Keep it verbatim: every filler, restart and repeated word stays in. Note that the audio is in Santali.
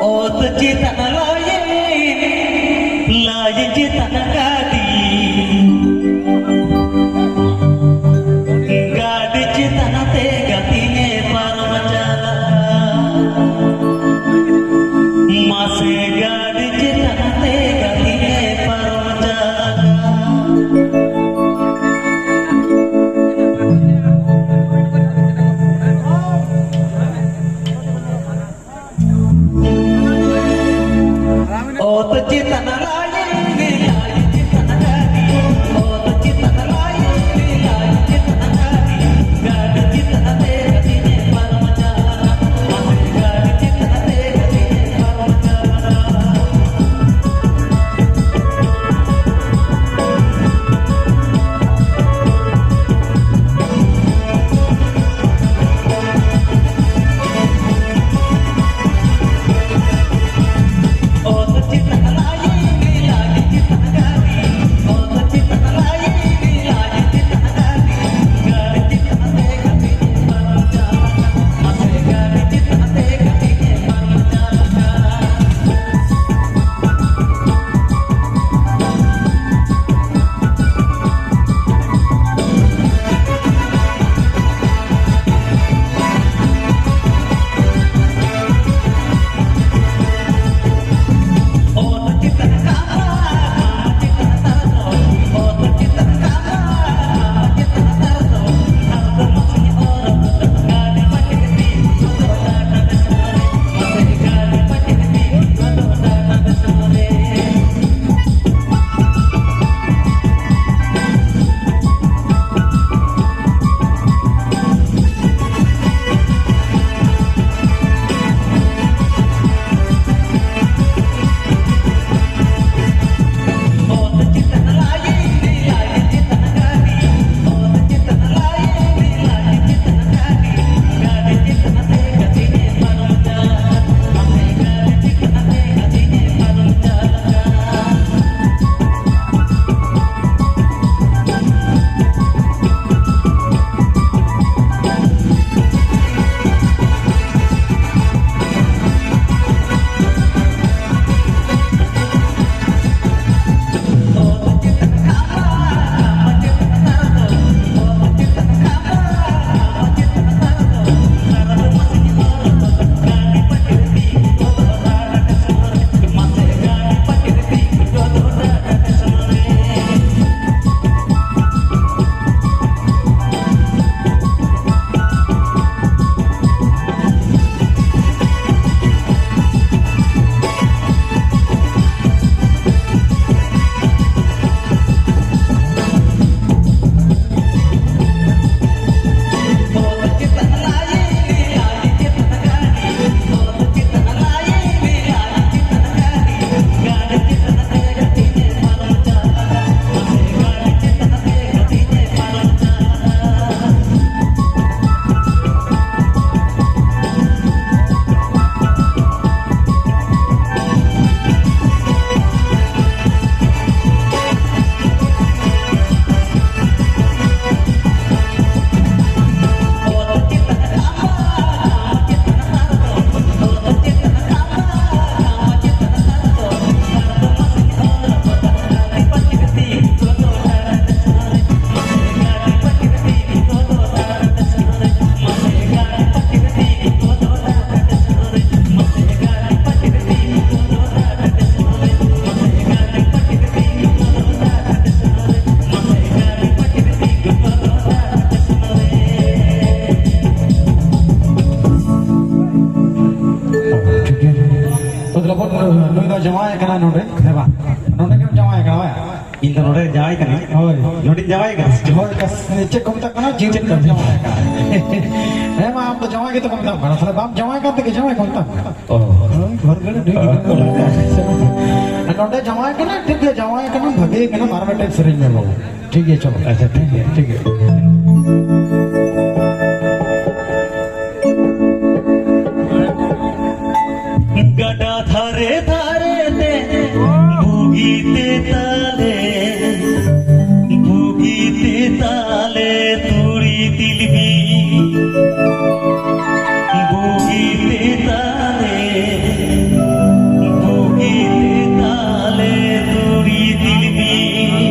ᱚᱛ ᱪᱮᱛᱟᱱ ᱞᱟᱭᱤᱱ, ᱞᱟᱭᱤᱱ ᱪᱮᱛᱟᱱ ᱜᱟᱹᱰᱤ, ᱜᱟᱹᱰᱤ ᱪᱮᱛᱟᱱ ᱛᱮ ᱜᱟᱛᱮᱧ ᱯᱟᱨᱚᱢ ᱪᱟᱞᱟᱜᱼᱟ᱾ ᱢᱟᱥᱮ ᱜᱟᱹᱰᱤ ᱪᱮᱛᱟᱱ ᱛᱮ ᱜᱟᱛᱮᱧ ᱯᱟᱨᱚᱢ ᱪᱟᱞᱟᱜᱼᱟ᱾ ᱚᱛ ᱪᱮᱛᱟᱱ ᱞᱟᱭᱤᱱ, ᱞᱟᱭᱤᱱ ᱪᱮᱛᱟᱱ ᱜᱟᱹᱰᱤ, ᱚᱛ ᱪᱮᱛᱟᱱ ᱞᱟᱭᱤᱱ, ᱞᱟᱭᱤᱱ ᱪᱮᱛᱟᱱ ᱜᱟᱹᱰᱤ, ᱜᱟᱹᱰᱤ ᱪᱮᱛᱟᱱ ᱛᱮ ᱜᱟᱹᱰᱤ ᱧᱮᱞ ᱯᱟᱨᱚᱢ ᱪᱟᱞᱟᱜ, ᱜᱟᱹᱰᱤ ᱪᱮᱛᱟᱱ ᱛᱮ ᱜᱟᱹᱰᱤ ᱧᱮᱞ ᱯᱟᱨᱚᱢ ᱪᱟᱞᱟᱜ᱾ ᱱᱩᱭ ᱫᱚ ᱡᱟᱶᱟᱭ ᱠᱟᱱᱟ ᱱᱚᱰᱮ, ᱦᱮᱸ ᱵᱟᱝ? ᱱᱚᱰᱮ ᱜᱮᱢ ᱡᱟᱶᱟᱭ ᱠᱟᱱᱟ, ᱵᱟᱝ? ᱤᱧ ᱫᱚ ᱱᱚᱰᱮ ᱡᱟᱶᱟᱭ ᱠᱟᱱᱟ᱾ ᱦᱳᱭ᱾ ᱱᱚᱰᱮᱧ ᱡᱟᱶᱟᱭ ᱠᱟᱱᱟ᱾ ᱦᱳᱭ, ᱪᱮᱫ ᱠᱚ ᱢᱮᱛᱟᱜ ᱠᱟᱱᱟ? ᱪᱮᱫ ᱠᱚ ᱡᱟᱶᱟᱭ ᱠᱟᱱᱟ? ᱦᱮᱸ ᱢᱟ, ᱟᱢ ᱫᱚ ᱡᱟᱶᱟᱭ ᱜᱮᱛᱚ ᱠᱚ ᱢᱮᱛᱟᱢ ᱠᱟᱱᱟ᱾ ᱛᱟᱦᱞᱮ ᱵᱟᱢ ᱡᱟᱶᱟᱭ ᱠᱟᱱ ᱛᱮᱜᱮ ᱡᱟᱶᱟᱭ ᱠᱚ ᱢᱮᱛᱟᱢ ᱠᱟᱱᱟ? ᱚ᱾ ᱦᱳᱭ, ᱜᱷᱚᱨ ᱜᱟᱹᱰᱤ ᱰᱷᱮᱨ ᱜᱮ ᱢᱮᱱᱟᱜᱼᱟ᱾ ᱟᱨ ᱱᱚᱰᱮ ᱡᱟᱶᱟᱭ ᱠᱟᱱᱟ, ᱴᱷᱤᱠ ᱜᱮ ᱡᱟᱶᱟᱭ ᱠᱟᱱᱟ, ᱵᱷᱟᱜᱮ ᱠᱟᱱᱟ, ᱟᱨ ᱢᱤᱫᱴᱮᱱ ᱥᱮᱨᱮᱧ ᱢᱮ ᱵᱟᱵᱩ᱾ ᱴᱷᱤᱠ ᱜᱮᱭᱟ, ᱪᱚᱞᱚ᱾ ᱟᱪᱪᱷᱟ, ᱴᱷᱤᱠ ᱜᱮᱭᱟ, ᱴᱷᱤᱠ ᱜᱮᱭᱟ᱾ ᱜᱟᱰᱟ ᱫᱷᱟᱨᱮ ᱫᱷᱟᱨᱮ ᱛᱮ ᱵᱩᱜᱤ ᱛᱮ ᱛᱟᱞᱮ, ᱵᱩᱜᱤ ᱛᱮ ᱛᱟᱞᱮ ᱛᱩᱲᱤ ᱛᱤᱞᱢᱤᱧ᱾ ᱵᱩᱜᱤ ᱛᱮ ᱛᱟᱞᱮ, ᱵᱩᱜᱤ ᱛᱮ ᱛᱟᱞᱮ ᱛᱩᱲᱤ ᱛᱤᱞᱢᱤᱧ᱾